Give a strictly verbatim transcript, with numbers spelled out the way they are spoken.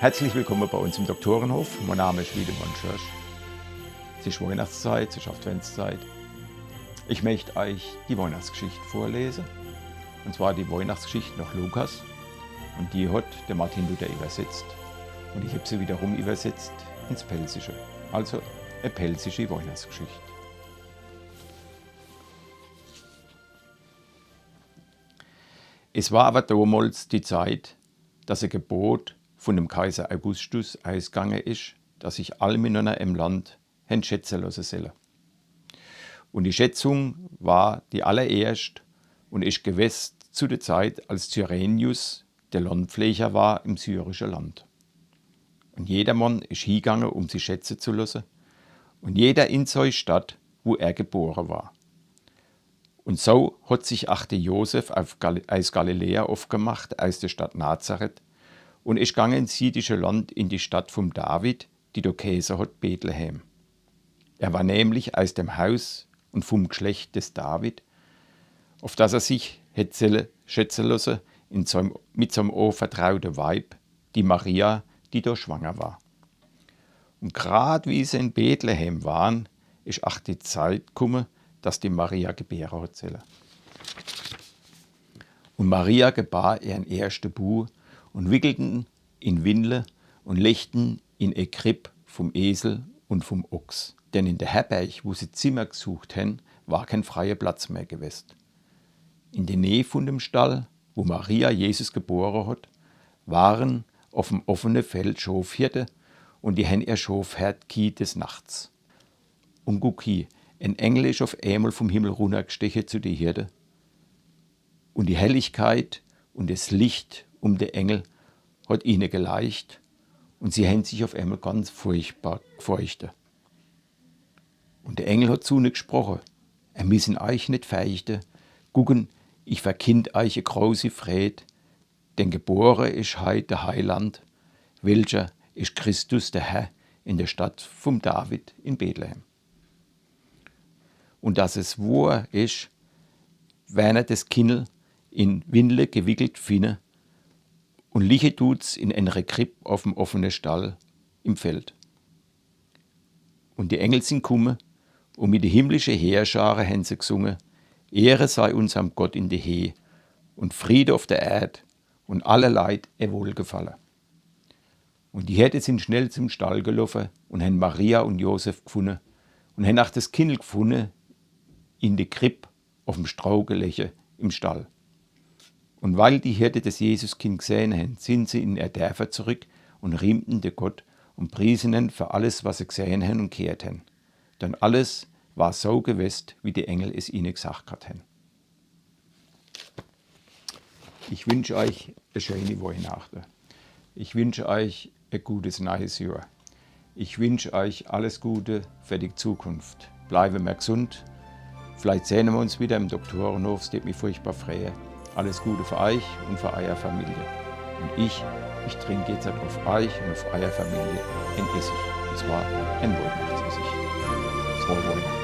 Herzlich willkomme bei uns im Doktorenhof. Mein Name is Wiedemann Schorsch. Es is Weihnachtszeit, es is Adventszeit. Ich möcht euch die Weihnachtsgeschicht vorlese. Und zwar die Weihnachtsgeschicht nach Lukas. Und die hat der Martin Luther übersetzt. Und ich hab sie wiederum übersetzt ins Pälzische. Also e pälzische Weihnachtsgeschicht. Es war aber damals die Zeit, dass e Gebot von dem Kaiser Augustus ausgange is, dass sich alle Männer im Land hen schätze losse selle. Und die Schätzung war die allererscht und is gewest zu der Zeit, als Cyrenius der Landpfleger war im syrische Land. Und jedermann is hiegange, um sich schätze zu losse, und jeder in sei Stadt, wo er gebore war. Und so hat sich ach de Josef auf Gal-, aus Galiläa aufgemacht, aus der Stadt Nazareth, und is gange ins jüdische Land, in die Stadt vom David, die do gehäße hat Bethlehem. Er war nämlich aus dem Haus und vom Geschlecht des David, auf das er sich hätt selle schätze losse, in seinem, mit seinem anvertraute Weib, die Maria, die do schwanger war. Und grad wie se in Bethlehem waren, is ach die Zeit kumme, dass die Maria gebäre hat selle. Und Maria gebar ihren erschte Bu und wickelten in Windle und lechten in e Kripp vom Esel und vom Ochs. Denn in der Herberg, wo se Zimmer gesucht hen, war kein freier Platz mehr gewest. In der Näh von dem Stall, wo Maria Jesus gebore hat, waren auf dem offene Feld Schofhirte und die hen ihr Schofherd ghiet des Nachts. Und guck hie, en Engel is auf emol vom Himmel runnergesteche zu de Hirte. Und die Helligkeit und des Licht um de Engel hat ihne geleicht und sie hen sich auf emol ganz furchtbar gefurchte. Und der Engel hat zu ihne gesproche: Ihr missen euch net ferchte. Gucken, ich verkind euch e großi Fred, denn gebore is heit der Heiland, welcher is Christus der Herr in der Stadt vom David in Bethlehem. Und dass es wohr is, wenn er des Kindel in Windle gewickelt finne und liche tut's in enre Kripp auf dem offene Stall im Feld. Und die Engel sin kumme und mit de himmlische Heerschare hen se gesunge: Ehre sei unserm Gott in de Heh und Friede auf der Erd und alle Leit e Wohlgefalle. Und die Hirte sin schnell zum Stall geloffe und hen Maria und Josef gefunne und hen ach des Kindel gefunne in de Kripp auf dem Stroh geleche im Stall. Und weil die Hirte des Jesuskind gesehne hen, sin se in ihr Dörfer zurück und riemten de Gott und priesen en für alles, was se gesehne hen und gehört hen. Denn alles war so gewest, wie die Engel es ihne gesagt hat hen. Ich wünsch euch e schöne Weihnachte. Ich wünsch euch e gutes neues Jahr. Ich wünsch euch alles Gute für die Zukunft. Bleibe mir gesund. Vielleicht sehne wir uns wieder im Doktorenhof, es tät mich furchtbar freue. Alles Gute für euch und für eure Familie. Und ich, ich trinke jetzt auf euch und auf eure Familie en Essig. Und zwar en Weihnachtsessig. Frohe Weihnachten.